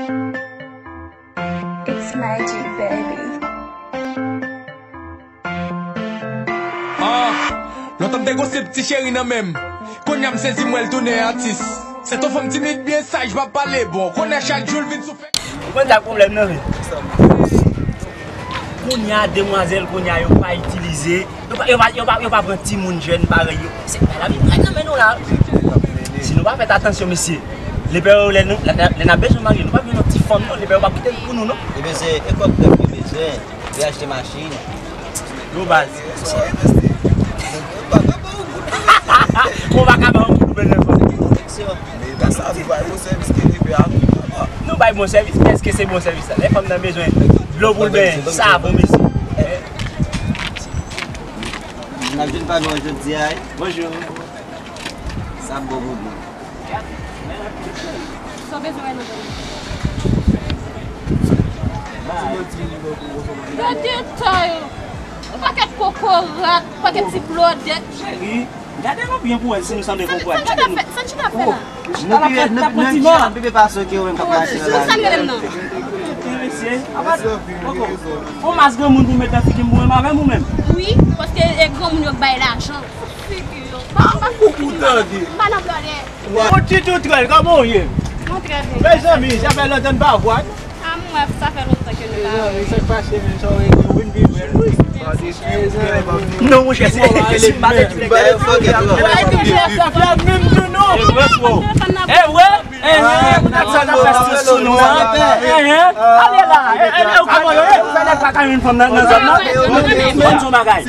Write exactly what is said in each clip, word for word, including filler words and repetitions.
It's magic, baby. Ah, lontan m te gon sip ti cheri nan men m. Kounye a m sezi m wè l tounen atis. Se t on fanm timid byen saj, pa pale bon. Konnen chak jou l vin sou fè. Ou konn sa k pwoblèm nan, men. Kounye a, demwazèl, kounye a, yo pa itilize. Yo pa, yo pa, yo pa, yo pa pran timoun jèn parèy yo. Se pa lavi prèt nan men nou la. Si nou pa fè atansyon, mesye, lepè yo, lè nou, lè, lè n ap bezwen marye, nou pa bezwen yon ti fanm, non. Lepè yo p ap kite l pou nou, non. Ebyen, se ekòp pèp yo bezwen. Li achte machin. Yo baz. Ou pa ka ba yon moun oubyen lè fanm. Pwoteksyon. Men sa, nou bay bon sèvis ke li fè a. Nou bay bon sèvis, men èske se bon sèvis la? Lè fanm nan bezwen dlo pou l benyen, savon, mesye. N ap jwenn pa nou jodi a, wi. Bonjou. Sa bon pou nou. Sa w bezwen wè nan zòn nan? Gade detay! Yon pakèt kokorat, pakèt ti blòdèt. Cheri, gade nou byen pou wè si nou sanble kokorat. Gade nou. Sa n chita fè la? Nou pi, nou, nou, nou, nou pi byen pase ke ou menm k ap mache nan lari. Sa n rele m nan? Mesye, apa, poko. On mas granmoun pou met nan figi m pou menm avè m ou menm? Wi, paske e granmoun yo k bay lajan. Figi yo. Pa, pa, ou tande. Pa nan blòdè. Mon ti toutrèl, kòman w ye? Mwen trè byen. Mezanmi, sa fè lontan n pa vwa n. A, mwen, sa fè lontan ke nou pa wè. Mezanmi, sa k pase menm, sa w regle, w vin pi bèl wi. Non, monchè, se, se pa de ti nèg. Sa fè menm tou non. E vre, frè. E vre? Enhen, pou nèg sa t ap fè stil sou nou an. Enhen. Ale la. E, e, e, ou ka, ou fè nèg pa ka jwenn fanm nan, nan zòn nan. Bon, se yon bagay.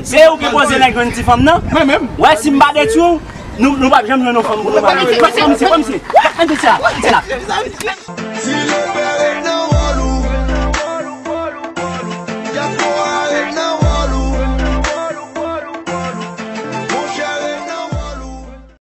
Se ou ki poze nèg jwenn ti fanm nan. Mwen menm. Wè, si m pa detwi w, nou, nou p ap janm jwenn yon fanm pou nou marye. Kòmsi, kòmsi. Ann di sa, di sa. Si